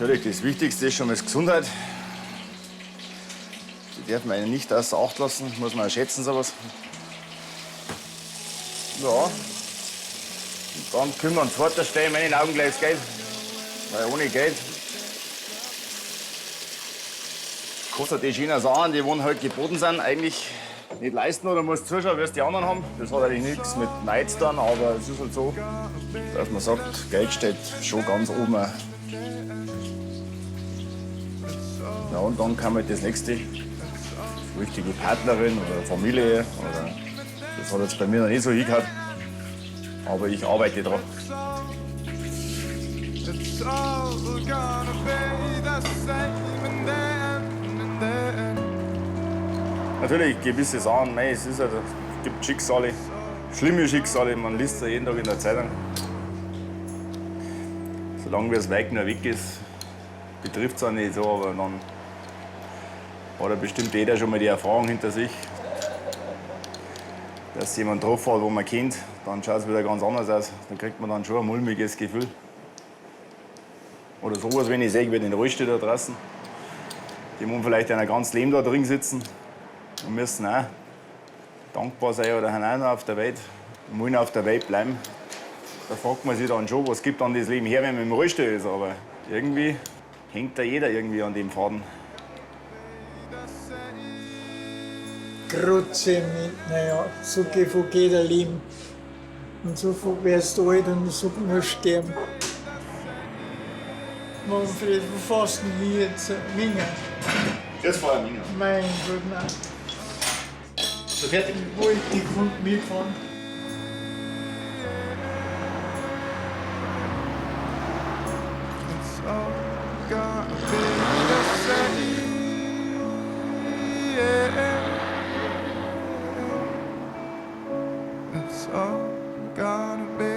Natürlich, das Wichtigste ist schon mal die Gesundheit. Die darf man nicht außer Acht lassen, muss man auch schätzen, sowas. Ja. Und dann können wir an zweiter Stelle in meinen Augen gleich das Geld. Weil ohne Geld kostet die schönen Sachen, die wo halt geboten sind, eigentlich nicht leisten oder musst zuschauen, wie es die anderen haben. Das hat eigentlich nichts mit Neid zu tun, aber es ist halt so, dass man sagt, Geld steht schon ganz oben. Ja, und dann kam halt das nächste, richtige Partnerin oder Familie. Oder das hat jetzt bei mir noch nicht so hingehört. Aber ich arbeite dran. It's all gonna be the same in the end, in the end. Natürlich gewisse Sachen, mei, es ist halt, es gibt Schicksale, schlimme Schicksale, man liest ja jeden Tag in der Zeitung. Solange wie es weit noch weg ist, betrifft es auch nicht so, aber dann hat ja bestimmt jeder schon mal die Erfahrung hinter sich, dass jemand drauf hat, wo man kennt, dann schaut es wieder ganz anders aus. Dann kriegt man dann schon ein mulmiges Gefühl. Oder sowas, wenn ich sehe, wie den Rollstuhl da draußen. Die wollen vielleicht ein ganzes Leben da drin sitzen und müssen auch dankbar sein oder haben auch noch auf der Welt, wollen auf der Welt bleiben. Da fragt man sich dann schon, was gibt dann das Leben her, wenn man im Rollstuhl ist. Aber irgendwie hängt da jeder irgendwie an dem Faden. Grütze mit, naja, so vergeht ein Leben. Und so wirst du alt und so musst du sterben. Manfred, wo fährst denn du jetzt? Minga? Das war ein Minus. Mein Gott, nein. So fertig. Ich wollte die Kunden mitfahren. It's all gonna be the same. It's all gonna be